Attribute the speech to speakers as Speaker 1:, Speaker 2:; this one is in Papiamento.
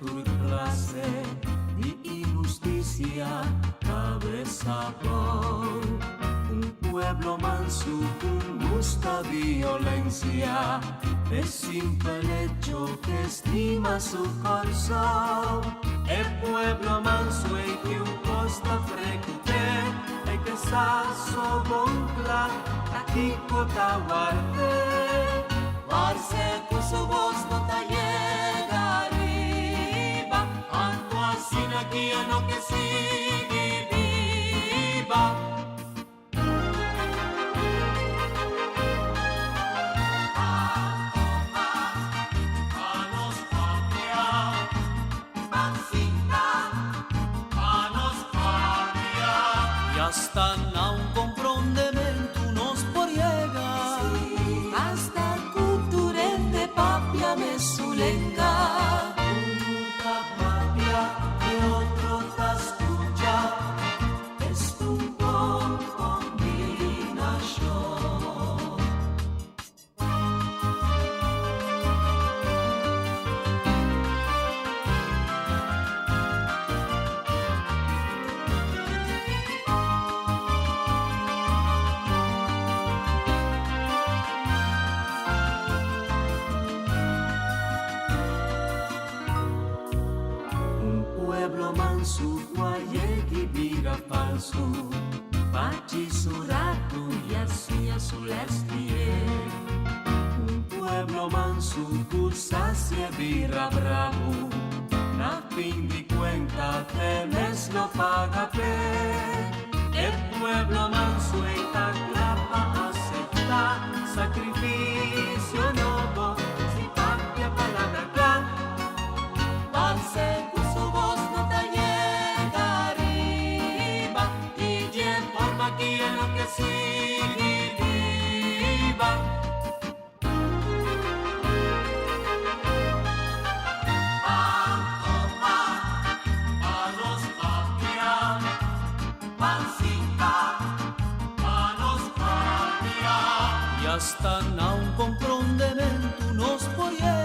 Speaker 1: Tur clase di inhusticia cabes abou. Un pueblo mansu cu gusta violencia, e simpel hecho cu stima su Corsou. E pueblo mansu ey cu un cos ta preocup'e, e ke sa so bon cla ta kico ta ward'e.
Speaker 2: Parce cu su voz no ta yega ariba,
Speaker 1: Anto asina aki e no ke sigui biba. Y hasta na un comprondemento nos por yega.
Speaker 2: Hasta cu tur hende papia mesun lenga.
Speaker 1: Uno ta papia y otro ta scucha. Esta un bon combinacion. Un pueblo mansu cu a yeg'i bira falso, pa djis un rato y a siña su les lihe. Un pueblo mansu cu sa si e bira brabo, na fin di cuenta t'e mes lo paga p'e. E pueblo mansu ey ta cla pa acepta sacrificio nobo si papia palabra cla.
Speaker 2: Parce cu su voz no ta yega ariba,
Speaker 1: Y di e forma aki e no ke sigui biba. Y hasta na un comprondemento nos por yega.